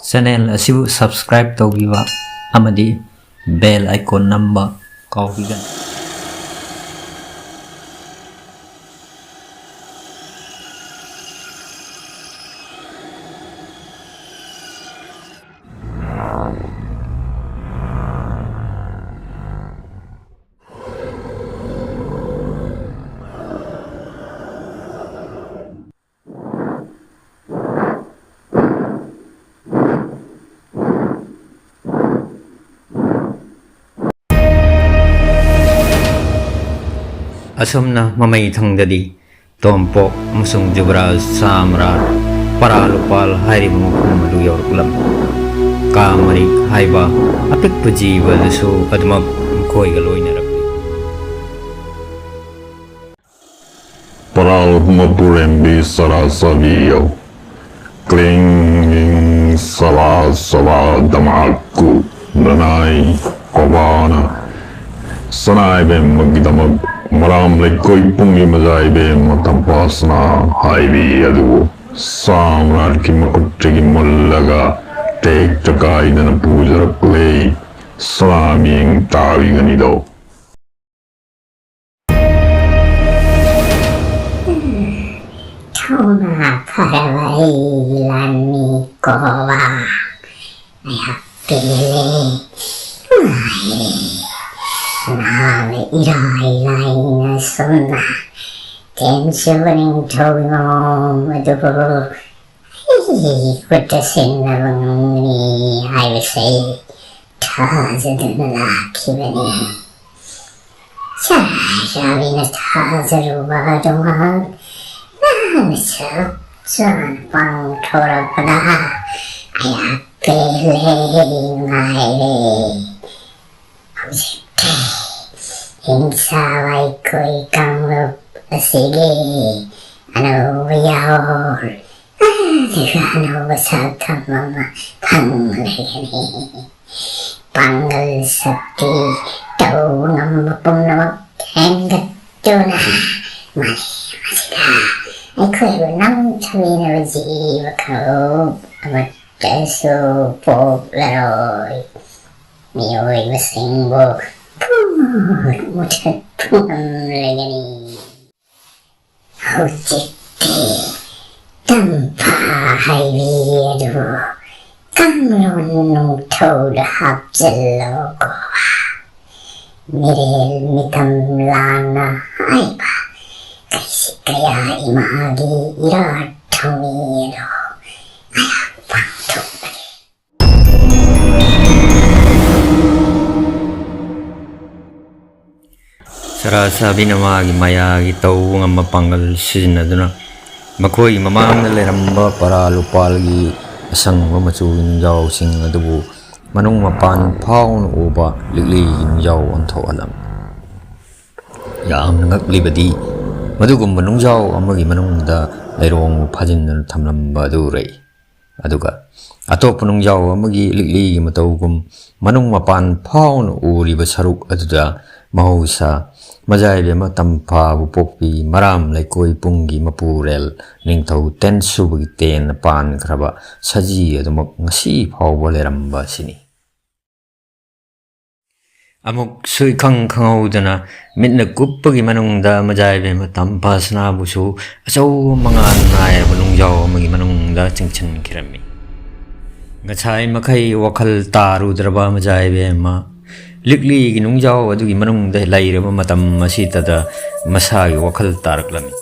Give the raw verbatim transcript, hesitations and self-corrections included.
Channel ꯑꯁꯤꯕꯨ subscribe ꯇꯧꯕꯤꯕ ꯑꯃꯗꯤ bell icon ꯅꯝꯕ ꯀꯥꯎꯕꯤꯒꯅꯨ꯫ ꯑꯁꯨꯝꯅ ꯃꯃꯩ ꯊꯪꯗꯗꯤ ꯇꯣꯝꯄꯣꯛ ꯑꯃꯁꯨꯡ ꯖꯨꯕꯔꯥꯖ ꯁꯥꯝꯔꯥꯠ ꯄꯔꯥ ꯂꯨꯄꯥꯜ ꯍꯥꯏꯔꯤꯕ ꯃꯐꯝ ꯑꯗꯨ ꯌꯧꯔꯛꯂꯝꯃꯤ꯫ ꯀꯥ ꯃꯔꯤꯛ ꯍꯥꯏꯕ ꯑꯄꯤꯛꯄ ꯖꯤꯕ ꯑꯗꯨꯁꯨ ꯑꯗꯨꯃꯛ ꯃꯈꯣꯏꯒ ꯂꯣꯏꯅꯔꯛꯂꯤ꯫ ꯄꯔꯥꯜ ꯃꯄꯨꯔꯦꯝꯕꯤ ꯁꯔꯥ ꯁꯥꯕꯤꯌꯧ꯫ ꯀ꯭ꯂꯤꯡ ꯁꯂꯥ ꯁꯂꯥ ꯗꯃꯥꯀꯨ ꯅꯅꯥꯏ ꯀꯣꯕꯥꯅ ꯁꯅꯥꯏꯕꯦꯝꯃꯒꯤꯗꯃꯛ ꯃꯔꯥꯝ ꯂꯩꯀꯣꯏ ꯄꯨꯡꯒꯤ ꯃꯖꯥꯏꯕꯦꯝꯃ ꯇꯝꯐꯥꯁꯅꯥ ꯍꯥꯏꯕꯤ ꯑꯗꯨꯕꯨ ꯁꯥꯝꯔꯥꯠꯀꯤ ꯃꯈꯨꯠꯇꯒꯤ ꯃꯨꯜꯂꯒ ꯇꯦꯛꯇ ꯀꯥꯏꯗꯅ ꯄꯨꯖꯔꯛꯂꯦ꯫ ꯁꯅꯥꯃꯤꯡ ꯇꯥꯕꯤꯒꯅꯤꯗꯣ꯫ ꯊꯧꯅꯥ ꯐꯔꯕ ꯑꯩ ꯂꯥꯟꯃꯤ ꯀꯣꯕꯥ, ꯑꯩꯍꯥꯛ ꯄꯦꯜꯂꯦ, ꯅꯨꯡꯉꯥꯏꯔꯦ꯫ ꯅꯍꯥꯛꯅ ꯏꯔꯥꯏ ꯂꯥꯏꯅ ꯁꯨꯝꯅ ꯇꯦꯝꯆꯧ ꯅꯤꯡꯊꯧꯒꯤ ꯃꯑꯣꯡ ꯑꯗꯨꯕꯨ ꯑꯩꯒꯤ ꯈꯨꯠꯇ ꯁꯤꯟꯅꯕ ꯉꯝꯒꯅꯤ ꯍꯥꯏꯕꯁꯦ ꯑꯩ ꯊꯥꯖꯗꯨꯅ ꯂꯥꯛꯈꯤꯕꯅꯤ꯫ ꯆꯥꯏꯔꯥꯕꯤꯅ ꯊꯥꯖꯔꯨꯕ ꯑꯗꯨꯃꯛ ꯅꯪꯅ ꯁꯛ ꯆꯥꯅ ꯄꯥꯡꯊꯣꯔꯛꯄꯗ ꯑꯩꯍꯥꯛ ꯄꯦꯜꯂꯦ, ꯅꯨꯡꯉꯥꯏꯔꯦ꯫ ꯍꯧꯖꯤꯛꯇꯤ ꯍꯤꯡꯆꯥꯕ ꯑꯩꯈꯣꯏ ꯀꯥꯡꯂꯨꯞ ꯑꯁꯤꯒꯤ ꯑꯅꯧꯕ ꯌꯥꯑꯣꯔ, ꯑꯗꯨꯒ ꯑꯅꯧꯕ ꯁꯛꯐꯝ ꯑꯃ ꯐꯪꯂꯒꯅꯤ꯫ ꯄꯥꯡꯒꯜ ꯁꯛꯇꯤ ꯇꯧꯕ ꯉꯝꯕ ꯄꯨꯝꯅꯃꯛ ꯍꯦꯟꯒꯠꯇꯨꯅ ꯃꯥꯂꯦꯝ ꯑꯁꯤꯗ ꯑꯩꯈꯣꯏꯕꯨ ꯅꯝꯊꯕꯤꯅꯕ ꯖꯤꯕ ꯀꯥꯡꯂꯨꯞ ꯑꯃ ꯄꯣꯛꯂꯁꯨ ꯄꯣꯛꯂꯔꯣꯏ꯫ ꯃꯤꯑꯣꯏꯕꯁꯤꯡꯕꯨ ꯄꯨꯡꯃꯨꯠ ꯃꯨꯊꯠꯄ ꯉꯝꯂꯒꯅꯤ꯫ ꯍꯧꯖꯤꯛꯇꯤ ꯇꯝꯐꯥ ꯍꯥꯏꯕꯤ ꯑꯗꯨꯕꯨ ꯀꯥꯡꯂꯣꯟ ꯅꯨꯡꯊꯧꯗ ꯍꯥꯞꯆꯤꯜꯂꯣꯀꯣ꯫ ꯃꯤꯔꯦꯜ ꯃꯤꯇꯝ ꯂꯥꯟꯅ ꯍꯥꯏꯕ ꯀꯩꯁꯤ ꯀꯌꯥ ꯏꯃꯥꯒꯤ ꯏꯔꯥꯠ ꯊꯧꯅꯤ ꯑꯗꯣ ꯉꯥꯏꯍꯥꯛ ꯄꯥꯡꯊꯣꯛꯂꯒꯦ꯫ ꯁꯔꯥ ꯁꯥꯕꯤꯅ ꯃꯥꯒꯤ ꯃꯌꯥꯒꯤ ꯇꯧꯕ ꯉꯝꯕ ꯄꯥꯡꯒꯜ ꯁꯤꯖꯤꯟꯅꯗꯨꯅ ꯃꯈꯣꯏꯒꯤ ꯃꯃꯥꯡꯗ ꯂꯩꯔꯝꯕ ꯄꯔꯥ ꯂꯨꯄꯥꯜꯒꯤ ꯑꯁꯪꯕ ꯃꯆꯨꯒꯤ ꯅꯨꯡꯖꯥꯎꯁꯤꯡ ꯑꯗꯨꯕꯨ ꯃꯅꯨꯡ ꯃꯄꯥꯟ ꯐꯥꯎꯅ ꯎꯕ ꯂꯤꯛꯂꯤꯒꯤ ꯅꯨꯡꯖꯥꯎ ꯑꯣꯟꯊꯣꯛꯍꯜꯂꯝꯃꯤ꯫ ꯌꯥꯝꯅ ꯉꯛꯂꯤꯕꯗꯤ ꯃꯗꯨꯒꯨꯝꯕ ꯅꯨꯡꯖꯥꯎ ꯑꯃꯒꯤ ꯃꯅꯨꯡꯗ ꯂꯩꯔꯣꯡ ꯐꯥꯖꯤꯟꯗꯨꯅ ꯊꯝꯂꯝꯕ ꯑꯗꯨ ꯎꯔꯛꯏ꯫ ꯑꯗꯨꯒ ꯑꯇꯣꯞꯄ ꯅꯨꯡꯖꯥꯎ ꯑꯃꯒꯤ ꯂꯤꯛꯂꯤꯒꯤ ꯃꯇꯧꯒꯨꯝ ꯃꯅꯨꯡ ꯃꯄꯥꯟ ꯐꯥꯎꯅ ꯎꯔꯤꯕ ꯁꯔꯨꯛ ꯑꯗꯨꯗ ꯃꯍꯧꯁꯥ ꯃꯖꯥꯏꯕꯦꯝꯃ ꯇꯝꯐꯥꯕꯨ ꯄꯣꯛꯄꯤ ꯃꯔꯥꯝ ꯂꯩꯀꯣꯏ ꯄꯨꯡꯒꯤ ꯃꯄꯨꯔꯦꯜ ꯅꯤꯡꯊꯧ ꯇꯦꯟꯁꯨꯕꯒꯤ ꯇꯦꯟꯅ ꯄꯥꯟꯈ꯭ꯔꯕ ꯁꯖꯤ ꯑꯗꯨꯃꯛ ꯉꯁꯤ ꯐꯥꯎꯕ ꯂꯩꯔꯝꯕ ꯑꯁꯤꯅꯤ꯫ ꯑꯃꯨꯛꯁꯨ ꯏꯈꯪ ꯈꯪꯍꯧꯗꯅ ꯃꯤꯠꯅ ꯀꯨꯞꯄꯒꯤ ꯃꯅꯨꯡꯗ ꯃꯖꯥꯏꯕꯦꯝꯃ ꯇꯝꯐꯥ ꯁꯅꯥꯕꯨꯁꯨ ꯑꯆꯧꯕ ꯃꯉꯥꯜ ꯅꯥꯏꯔꯕ ꯅꯨꯡꯖꯥꯎ ꯑꯃꯒꯤ ꯃꯅꯨꯡꯗ ꯆꯤꯡꯁꯤꯟꯈꯤꯔꯝꯃꯤ꯫ ꯉꯁꯥꯏ ꯃꯈꯩ ꯋꯥꯈꯜ ꯇꯥꯔꯨꯗ꯭ꯔꯕ ꯃꯖꯥꯏꯕꯦꯝꯃ ꯂꯤꯛꯂꯤꯒꯤ ꯅꯨꯡꯖꯥꯎ ꯑꯗꯨꯒꯤ ꯃꯅꯨꯡꯗ ꯂꯩꯔꯕ ꯃꯇꯝ ꯑꯁꯤꯗꯗ ꯃꯁꯥꯒꯤ ꯋꯥꯈꯜ ꯇꯥꯔꯛꯂꯝꯃꯤ꯫